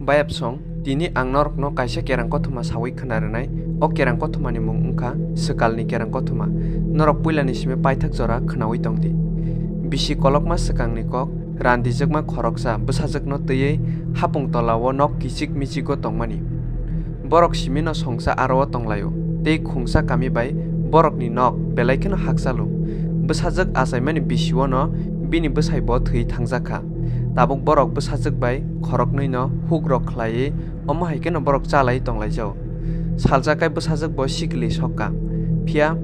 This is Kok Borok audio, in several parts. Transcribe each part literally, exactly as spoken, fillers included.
Bayapsong, tini ang norokno kaisa kerang kothoma sawi khna rwnai. O kerang kothomani mung wngkha Swkalni Kerang Kothoma. Norok puilani simi paithak jora khnawi tongdi. Bisi kolokma swkangni kok, randijwkma khoroksa bwsajwkno twiwi hapung tolao nok kichik michigo tongmani. Borok simino songsa aro-o tonglaio, tei khungsa kami bai borokni nok belai kheno hakchalo. Bwsajwk achaimani bisio'-no bini bwsai bo thwi thangjakha. Tabuk borok bwsajwk bai khoroknwino hugrok khlaiwi, omo hai kheno borok chalai tonglaijao. Salsa khe bwsajwk bo sikili sokha. Phiya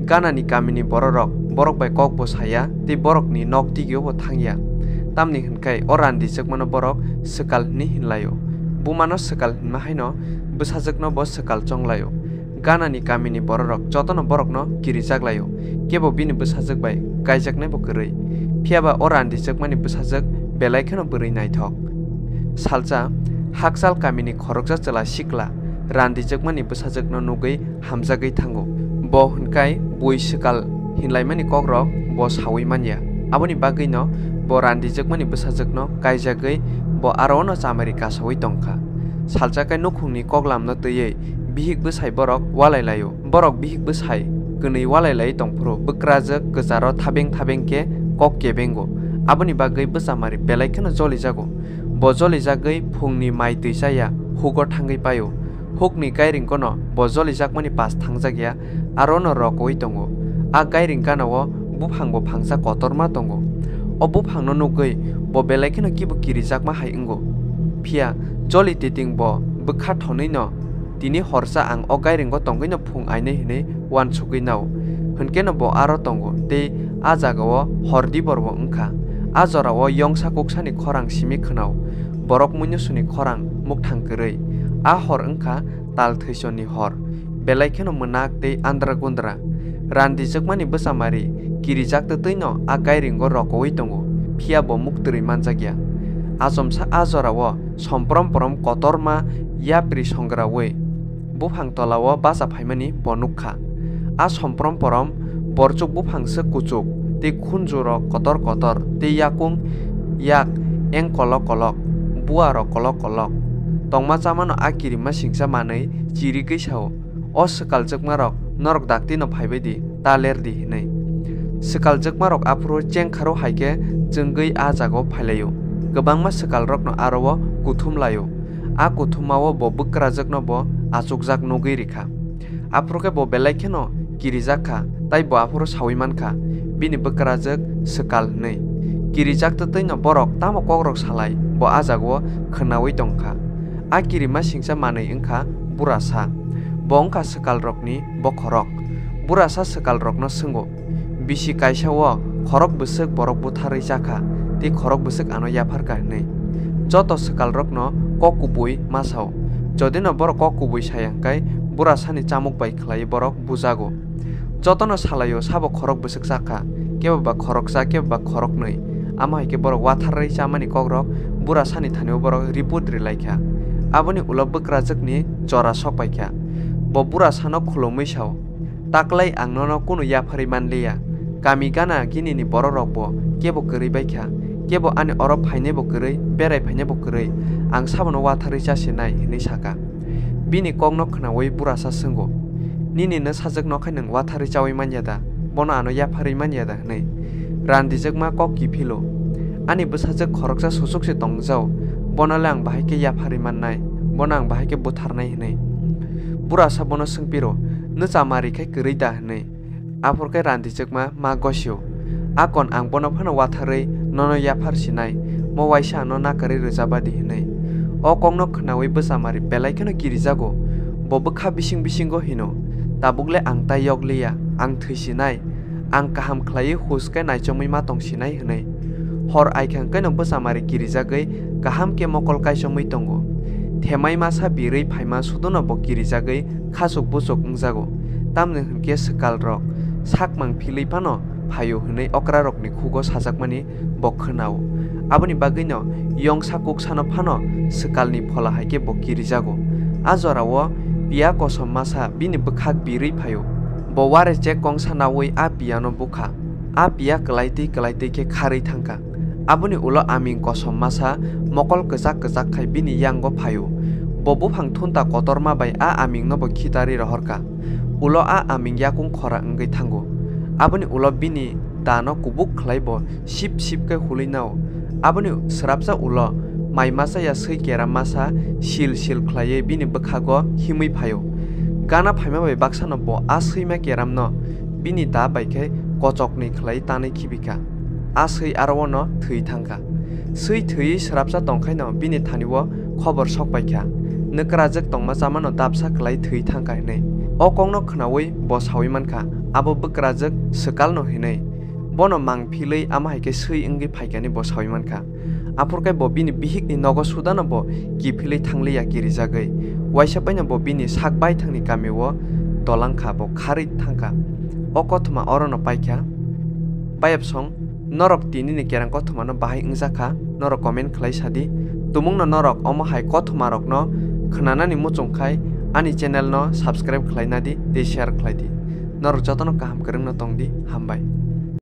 ganani kamini bororok borok bai kok bo saya tei borokni nok digio bo thangya. Tamni hwn khe o randijwkmano borok Swkal hwnwi hinlaio. Bumano Swkal hwnma haino bwsajwkno bo Swkal chonglaio. Ganani kamini bororok jotono borokno kirijak laio, kebo bini bwsajwk bai kaijaknai bo kwrwi. Phiya ba o randijwkmani bwsajwk belai kheno bwrwi naithok. Salsa, hakchal kamini khoroksa chwla sikla randijwkmani bwsajwkno nugwi hamjagwi thango. Bo hwnkhai bui Swkal hinlaimani kokrok bo sawi manya. Aboni bagwino bo randijwkmani bwsajwkno kaijagwi bo aro'-no chamari kasawi tongkha. Salsa khe nukhungni koklamno twiwi bihik bwsai borok walai laio. Borok bihik bwsai kwnwi walai lai tongphuru bwkrajwk kwcharo thabeng thabeng khe kok kebengo. Aboni bagwi bwchamari belai kheno jolijago. Bo jolijagwi phungni mai twi chaya hugo thangwi paio. Hukni gairing gono bo jolijakmani pas thangjakya, aro'-no rokowi tongo. A gairing gana-o buphang bo phangsa kotorma tongo. O buphangno nugwi bo belai kheno kibo kirijakma hai wngo. Phiya joli titing bo bwkha thonwi'-no tini horsa ang o gairingo tongwino phung ainai hwnwi uansugwi nao. Hwnkhe'-no bo aro tongo tei a jagao hor diborbo wngkha. A jorao yongsa kuksani khorang simi khwnao, borok muinosuni khorang mukthang kwrwi. A hor wngkha tal thwichorni hor, belai kheno mwnak tei andra gundra. Randijwkmani bwchamari kirijak twtwi'-no a gairingo rokowi tongo, phiya bo muktwrwi manjakya. Achomsa a jorao somprom prom kotorma yapri songrawi buphang tolao bacha phaimani bo nukha. A somprom porom borchuk buphang swk kuchuk tei khunjurok kotor kotor tei yakung yak eng kolok kolok, buarok kolok kolok. Tongma chamano a kirima singcha manwi chirigwi sao, "O swkaljwkmarok, norok daktino phaibai di, ta ler di," hwnwi. Swkaljwkmarok aphuru chengkharo hai khe chwngwi a jagao phailaio. Kwbangma swkalrokno aro-o kuthum laio. A kuthumao bo bwkrajwkno bo achukjak nugwi rikha. Aphuru khe bo belai kheno kirijak kha, tai bo aphuru sawi man kha, bini bwkrajwk swkal hwnwi. Kirijak twtwi'-no borok tamo kokrok salai, bo a jagao khwnawi tong kha. A kirima singcha manwi wng kha burasa. Bo wng kha swkalrokni bokhorok. Burasa swkalrokno swngo, "Bisi kaisa-o khorok bwswk borok butharwi cha kha, tei khorok bwswk ano yaphar kha," hwnwi. Joto swkalrokno kok kubui ma sao. Jodi'-no borok kok kubui saya hwnkhe, burasani chamuk bai khlaiwi borok bujago. Jotono salaio sabo khorok bwswk cha kha, kebo ba khoroksa, kebo ba khoroknwi. Amo hai khe borok watharwi chamani kokrok burasani thani-o borok report ri lai kha. Aboni ulo bwkrajwkni jora sok pai kha. Bo burasano khulumwi sao, "Taklai ang nono kunu yapharwi man liya. Kami gana ginini bororokbo kebo kwrwi bai kha, kebo ani oro phainaibo kwrwi, berai phainaibo kwrwi, ang sabono watharwi chasinai," hwnwi sa kha. Bini kokno khwnawi burasa swngo, "Nini nwsajwkno khe nwng watharwi chawi man ya da? Bono ano yapharwi man ya da?" hwnwi. Randijwkma kok kiphilo, "Ani bwsajwk khoroksa suchuk se tongjao, bono le ang bahai khe yapharwi mannai, bono ang bahai khe butharnai," hwnwi. Burasa bono swngphiro, "Nwcha mari khe kwrwi da?" hwnwi. Aphuru khe randijwkma ma gosio, "Akon ang bono phano watharwi nono yaphar sinai, mo waisa ano nakarwi rwjaba di," hwnwi. O kokno khwnawi bwchamari belai kheno kirijago. Bo bwkha bising bisingo hino, "Tabuk le ang tai yok liya, ang thwi sinai, ang kaham khlaiwi hus khe naichomwi ma tong sinai," hwnwi. Hor aikha hwnkhe'-no bwchamari kirijagwi kaham khe mokol kaichomwi tongo. Themai masa birwi phaima sudono bo kirijagwi khachuk buchuk wngjago. Tamni hwnkhe swkalrok sakmang philwi phano phaio hwnwi okrarokni khugo sajakmani bo khwnao. Aboni bagwino yongsa kuksano phano swkalni phola hai khe bo kirijago. A jorao piya kosom masa bini bwkhak birwi phaio. Bo ware chek kongsa naui a piyano bukha. A piya kwlaitwi kwlaitwi khe kharwi thangkha. Aboni ulo aming kosom masa mokol kwchak kwchak khai bini yango phaio. Bo buphang thunta kotorma bai a amingno bo khitarwi rohorkha. Ulo a aming yakung khora wngwi thango. Aboni ulo bini dano kubuk khlai bo sip sip khe hulwi nao. Aboni swrapsa ulo mai masa ya swi keram masa sil sil khlaiwi bini bwkhago himwi phaio. Gana phaima bai baksano bo a swima keramno bini da bai khe kochoknwi khlai tanwi khibikha. A swi aro ono thwi thangkha. Swi thwiwi swrapsa tongkhaino bini thani-o khobor sok paikha, nwkrajwk tongma chamano dapsa kwlai thwi thangkha hinwi. O kokno khnaui bo saui mankha, abo bwkrajwk swkalno hinwi. Bono mang philwi ama hai khe swi wngwi phaikani bo saui mankha. Aphurkhe bo bini bihikni nogo sudano bo kiphilwi thangliya kirijagwi. Waisa paino bo bini sak baithangni kamio dolangkha, bo kharwi thangkha. O kothoma orono paikha. Bayapsong, norok tinini kerang kothomano bahai wngjakha, norok comment khlai sadi. Tumungno norok omo hai kothomarokno khnanani muchung khai ani channel no subscribe khlai nadi tei share khlai di. Norok jotono kaham kwrwngno tong di, hambai.